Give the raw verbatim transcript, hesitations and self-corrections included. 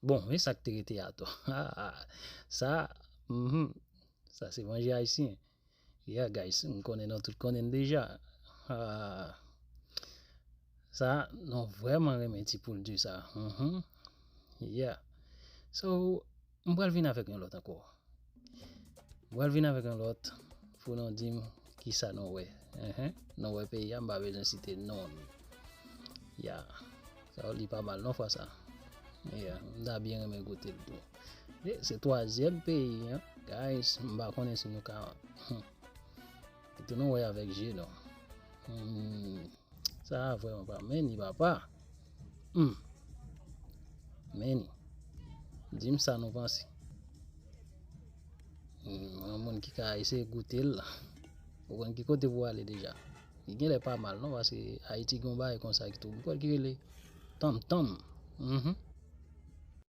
Bon, e sa k te rete atò. Sa, mhm, sa se manje ayisyen. Yeah, guys, m konnen nou tout konnen l deja. Ah, sa, nou vrèman renmen ti poul di sa. Mhm. Yeah. So, m pral vin avèk yon lòt ankò. M pral vin avèk yon lòt pou nou di m kisa nou wè. Enhen. Nou wè peyi a, m pa bezwen site non l. Ya. Sa li pa mal non fwa sa. Ya, m ta byen renmen goute l tou. E se twazyèm peyi an. Guys, m pa konnen si nou ka hmm, kite nou wè avèk je nou. Hmm, sa vrèman pa men ni papa. Hmm. Men ni. Di m sa nou panse. Hmm, yon moun ki ka eseye goute l. Ou konn ki kote pou ale deja. Li genlè pa mal non, paske Ayiti gen yon bagay konsa ki tou, ki rele tanm tanm. Mhm.